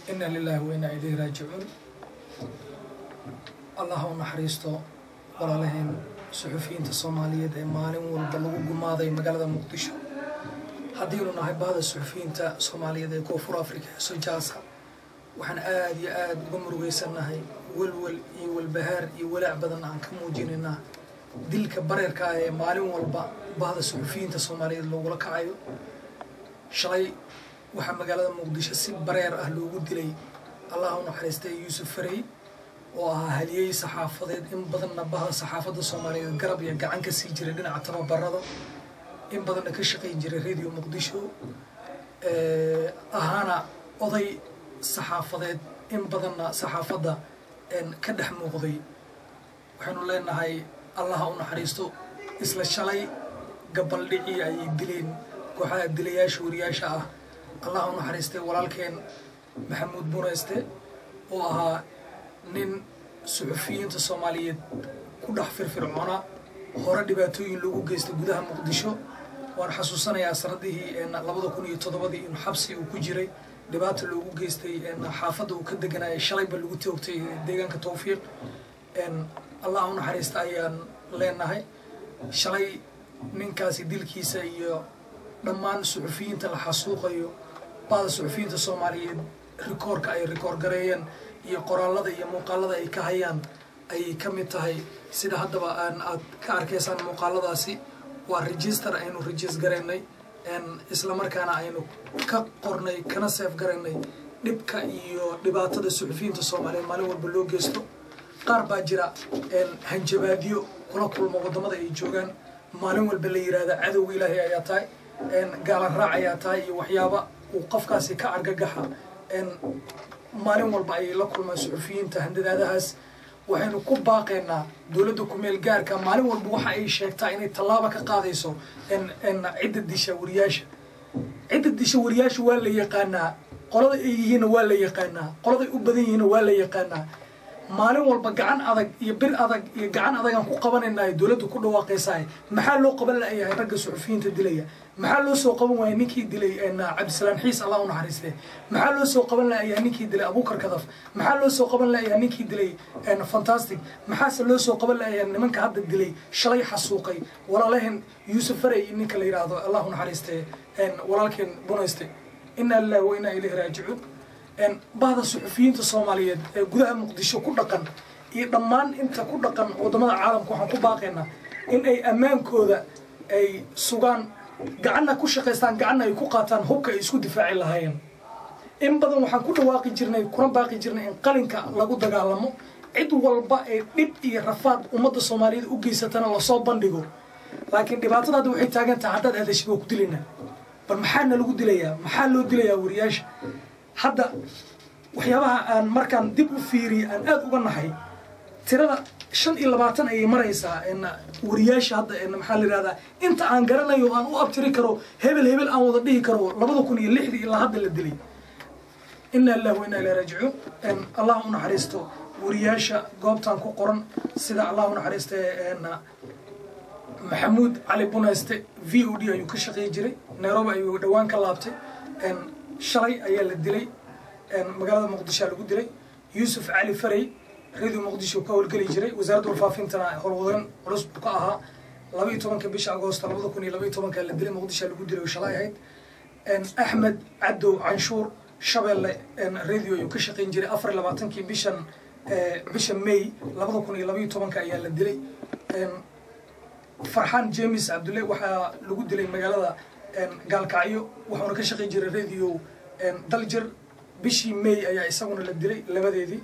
Inna lilahi wa inna ilayhi raajicuun. Allah u naxariisto walaalaheen suxufiyiinta Soomaaliyeed ee maalin walba lagu gumaaday magaalada Muqdisho. Haddiinu nahay bahda suxufiyiinta Soomaaliyeed ee Koonfur Africa ee Sojaasa, waxaan aada iyo aada uga murugeysannahay, welwel iyo walbahaar iyo walaac badan aan ka muujinaynaa dilka bareerka ah ee maalin walba bahda suxufiyiinta Soomaaliyeed loogula kacayo. Shalay waxaa magaalada Muqdisho si bareer ah loogu dilay, Allah u naxariistay, Yuusuf Farey oo ahaa haliyey saxaafadeed, in badanna bahda saxaafadda Soomaaliyeed garab iyo gacan ka sii jiray dhinaca tababarada, in badanna ka shaqayn jiray Radio Muqdisho, ahaana oday saxaafadeed, in badanna saxaafadda ka dhex muuqday. Waxaynu leenahay Allaha u naxariisto. Isla shalay gabaldhicii ayay dileen kooxaha dilayaasha wariyaasha ah, Allah u naxariistay, walaalkeen Maxamuud Bunayste oo ahaa nin suxufiyiinta Soomaaliyeed ku dhex firfircoona, hore dhibaatooyin loogu geystay gudaha Muqdisho. Waan xasuusanayaa sanadihii 2007-dii inuu xabsi uu ku jiray, dhibaata loogu geystay xaafadda uu ka deganayay, shalayba lagu toogtay deegaanka Tawfiiq. Allah u naxariista ayaan leenahay. Shalay ninkaasi dilkiisa iyo dhammaan suxufiyiinta la xasuuqayo, bahda suxufiyiinta Soomaaliyeed rikoorka ay rikoor gareeyeen iyo qoraalada iyo muuqaalada ay ka hayaan ayay ka mid tahay. Sida haddaba aan aad ka arkaysaan muuqaaladaasi, waa register aynu register garaynay, isla markaana aynu ka qornay kana save garaynay dhibka iyo dhibaatada suxufiyiinta Soomaaliyeed maalin walba loo geysto. Qaar baa jira hanjabaadyo kula kulma waddamada ay joogaan, maalin walba la yiraahda cadowga Ilaahay ayaa tahay, gaala raac ayaa tahay iyo waxyaaba uu qofkaasi ka argagaxa. Maalin walba ayay la kulmaan suxufiyiinta handadaadahaas. Waxaynu ku baaqaynaa dowladda kumeel gaarka, maalin walba waxa ay sheegtaa inay tallaaba ka qaadayso cidda disha wariyaasha. Cidda disha wariyaasha waa la yaqaanaa, qolada ay yihiinna waa la yaqaanaa, qoladay u badan yihiinna waa la yaqaanaa. Maalin walba gacan adag iyo bir adag iyo gacan adag aan ku qabanaynaa dowladda ku dhawaaqaysahay. Maxaa loo qaban layahay ragga suxufiyiinta dilaya? Maxaa loo soo qaban waayay ninkii dilay Cabdisalaan Xiis, Allah u naxariiste? Maxaa loo soo qaban layahay ninkii dilay Abuukar Kadaf? Maxaa loo soo qaban layahay ninkii dilay Fantastic? Maxaase loo soo qaban layahay nimanka hadda dilay, shalay xasuuqay walaalaheen Yuusuf Farey iyo ninka la yidhaahdo, Allah u naxariiste, walaalkeen Bunayste? Inna lillahi wa inna ilayhi raajicuun. Bahda suxufiyiinta Soomaaliyeed ee gudaha Muqdisho ku dhaqan iyo dhammaan inta ku dhaqan waddamada caalamka waxaan ku baaqaynaa in ay ammaankooda ay sugaan, gacanna ku shaqaystaan, gacanna ay ku qaataan hubka ay isku difaaci lahaayeen. In badan waxaan ku dhawaaqi jirnay kuna baaqi jirnay in qalinka lagu dagaalamo, cid walba ee dhib iyo rafaad ummadda Soomaaliyeed u geysatana lasoo bandhigo. Laakiin dhibaatada hadda waxay taagan tahay haddaad hadashid waa ku dilaynaa. Bal maxaa nalagu dilayaa? Maxaa loo dilayaa wariyaasha? Hadda waxyaabaha aan markaan dib u fiiriyay aan aada uga naxay, tirada 25 ayay maraysaa wariyaasha hadda, maxaa la yihahdaa, inta aan garanayo, aan u abtiri karo, hebel hebel aan wada dhihi karo, 2006-dii ilaa hadda la dilay. Inna lillahi wa inna ilayhi raajicuun. Allah u naxariisto wariyaasha goobtan ku qoran, sida Allah u naxariiste Maxamuud Cali Bunayste, VOD ayuu ka shaqeey jiray, Nairobi ayuu dhowaan ka laabtay, shalay ayaa la dilay, magaalada Muqdishoa lagu dilay. Yuusuf Cali Farey Radio Muqdisho ka howlgeli jiray, wasaaradda warfaafintana howlwadeen culus buu ka ahaa. 12-ka bisha Agoosto 2012-ka la dilay, Muqdishoa lagu dilay oo shalay ahayd. Axmed Cadow Canshuur, Shabeelle Radio ayuu ka shaqayn jiray, 24-kii bishan, bisha May 2012-ka ayaa la dilay. Farxaan James Cabdulle waxaa lagu dilay magaalada Gaalkacyo, wuxuuna ka shaqayn jiray Radio Daljir, bishii May ayaa isaguna la dilay labadeedii.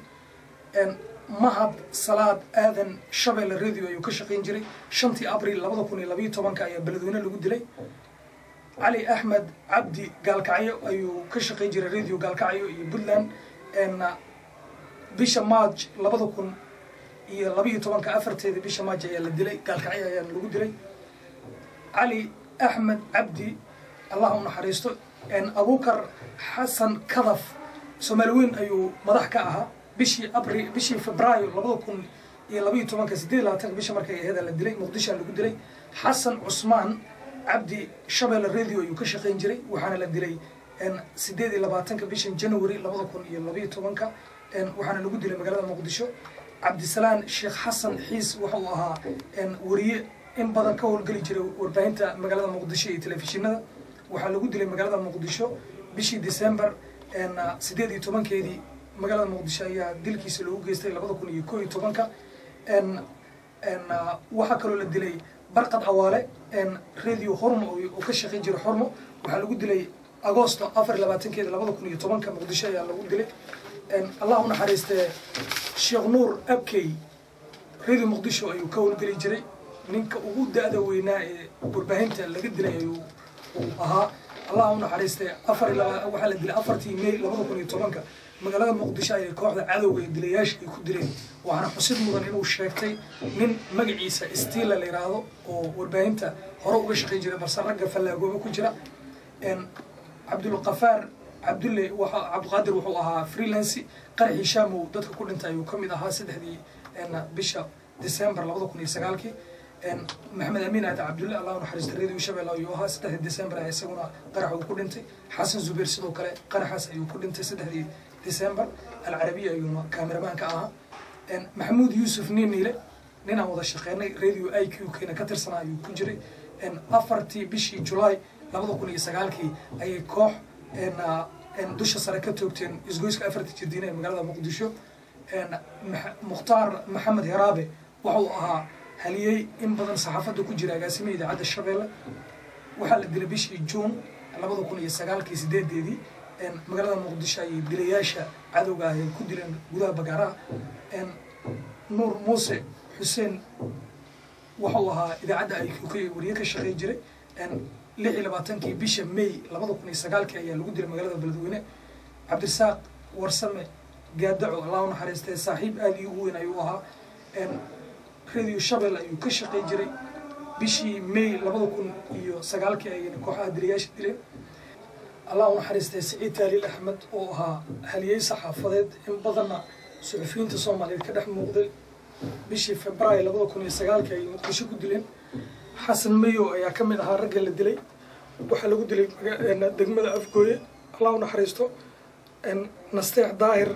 Mahad Salaad Aadan, Shabeelle Radio ayuu ka shaqayn jiray, 5-tii Abril 2012-ka ayaa Beledweyne lagu dilay. Cali Axmed Cabdi, Gaalkacyo ayuu ka shaqayn jiray, Radio Gaalkacyo iyo Puntland, bisha March 2012-ka, afarteedii bisha March ayaa la dilay, Gaalkacyo ayaana lagu dilay. Cali Axmed Cabdi, Allah u naxariisto. Abukar Xasan Kadaf, Soomaali Weyn ayuu madax ka ahaa, bishii Abri, bishii Febraayo 2012-ka, 28-ka bisha markay aheeda la dilay, Muqdishoa lagu dilay. Xasan Cusmaan Cabdi, Shabeelle Radio ayuu ka shaqayn jiray, waxaana la dilay 28-ka bishan January 2012, waxaana lagu dilay magaalada Muqdisho. Cabdisalaan Sheekh Xasan Xiis waxa uu ahaa wariye in badan ka howlgeli jiray warbaahinta magaalada Muqdisho iyo telefishinada. Waxaa lagu dilay magaalada Muqdisho bishii December 18-keedii. Magaalada Muqdisho ayaa dilkiisa loogu geystay 2011-ka. Waxaa kaloo la dilay Barqad Cawaale, Radio Hormo oo ka shaqayn jiray Xormo. Waxaa lagu dilay Agosto 24-keeda 2010-ka, Muqdisho ayaa lagu dilay. Allah u naxariistee Sheekh Nuur Abkey, Radio Muqdisho ayuu ka howlgeli jiray. Ninka ugu da-da weynaa ee warbaahinta laga dilay ayuu uu ahaa. Allah u naxariistee waxaa la dilay 4-tii May 2010-ka, magaalada Muqdisho ayay kooxda cadowga ee dilayaasha ay ku dileen. Waxaana xusid mudan inuu sheegtay nin magaciisa Stila la yidhaahdo oo warbaahinta hore uga shaqayn jiray, balse ragga fallaagooba ku jira. Cabdulqafaar Cabdulle waxa Cabdiqaadir wuxuu ahaa freelance. Qaraxii Shaamow dadka ku dhintay ayuu ka mid ahaa 3-dii bisha December 2009-kii. Maxamed Amiin Aada Cabdulle, Allah u naxariista, Radio Shabeelle ayuu ahaa. 3-dii December ayaa isaguna qarax uu ku dhintay. Xasan Zubeer sidoo kale qaraxaas ayuu ku dhintay 3-dii December, Alcarabiya ayuuna kaameramaan ka ahaa. Maxamuud Yuusuf Niiniile, nin aan wada shaqeynay, Radio IQ kena ka tirsanaa ayuu ku jiray. 4-tii bishii July 2009-kii ayay koox dusha sare ka toogteen isgoyska 4-ta jirdiina ee magaalada Muqdisho. Mukhtaar Maxamed Heraabe wuxuu ahaa haliyey in badan saxaafadda ku jira, agaasimaha idaacadda Shabeelle. Waxaa la dilay bishii Juun 2009-kii 8-deedii, magaalada Muqdisho ayay dilayaasha cadowga ah ay ku dileen gudaha Bagaaraha. Nuur Muuse Xuseen wuxuu ahaa idaacadda IQ k wariye ka shaqeyn jiray. 26-kii bisha May 2009-kii ayaa lagu dilay magaalada Beledweyne. Cabdirasaaq Warsame Gaadaco, Allah u naxariistay, saaxiib aada iigu weyn ayuu ahaa, Radio Shabelle ayuu ka shaqeyn jiray. Bishii May 2009-kii ayayna kooxaha dilayaasha dileen. Allah u naxariistay Siciid Taaliil Axmed oo ahaa haliyey saxaafadeed, in badanna suxufiyiinta Soomaaliyeed ka dhex muuqday, bishii Februaayo 2009-kii ayay Muqdisho ku dileen. Xasan Mayo ayaa ka mid ahaa ragga la dilay. Waxaa lagu dilay degmada Afgooye, Allah u naxariisto. Nasteex Daahir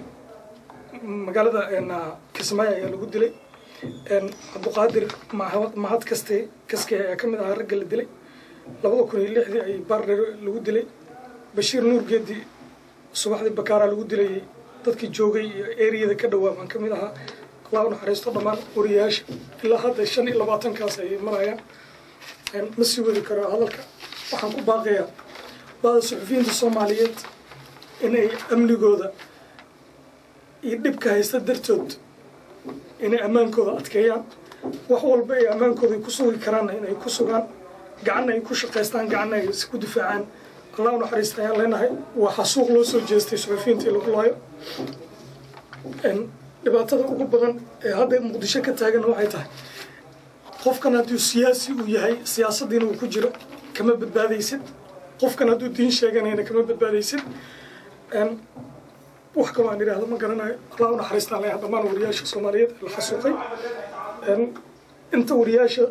magaalada Kismaayo ayaa lagu dilay. Cabduqaadir Mahad Kaste Kaske ayaa ka mid ahaa ragga la dilay. 2006-dii ayay Baardheer lagu dilay. Bashiir Nuur Geedi subaxdii Bakaaraa lagu dilayay, dadkii joogay iyo eriyada ka dhawaa baan ka mid ahaa. Allah u naxariisto dhammaan wariyayaasha. Ilaa hadda 25-kaas ayay marayaan. Ma sii wadi karo hadalka. Waxaan ku baaqayaa bada suxufiyiinta Soomaaliyeed inay amnigooda iyo dhibka haysta dartood inay ammaankooda adkeeyaan, wax walba ay ammaankooda ku sugi karaanna inay ku sugaan, gacanna ay ku shaqaystaan, gacanna ay isku difaacaan. Allah u naxariista ayaan leenahay. Waxaa suuq loo soo jeestay suxufiyiintii lagu laayo. Dhibaatada ugu badan ee hadda Muqdisho ka taaganna waxay tahay qofkan hadduu siyaasi uu yahay, siyaasaddiina uu ku jiro, kama badbaadaysid. Qofkan hadduu diin sheeganayna kama badbaadaysid. Wax kaloo aan idhaahdo ma garanayo. Allah u naxariistaan leeyahay dhammaan wariyaasha Soomaaliyeed ee la xasuuqay. Inta wariyaasha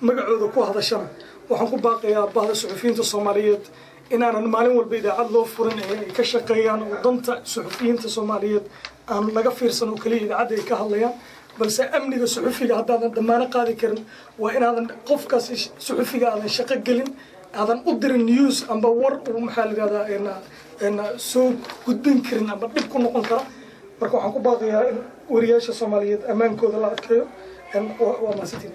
magacooda ku hadashana waxaan ku baaqayaa bahda suxufiyiinta Soomaaliyeed inaanan maalin walba idaacad loo furin ee ay ka shaqeeyaan oo danta suxufiyiinta Soomaaliyeed aan laga fiirsan oo keliya idaacadda ay ka hadlayaan, balse amniga suxufiga haddaadan damaano qaadi karin waa inaadan qofkaasi suxufiga aadan shaqo gelin, aadan u dirin news amba war uu maxaa la yidhahdaa soo gudbin karin amba dhib ku noqon kara. Marka waxaan ku baaqayaa in wariyaasha Soomaaliyeed ammaankooda la adkeeyo. Waa mahadsantiin.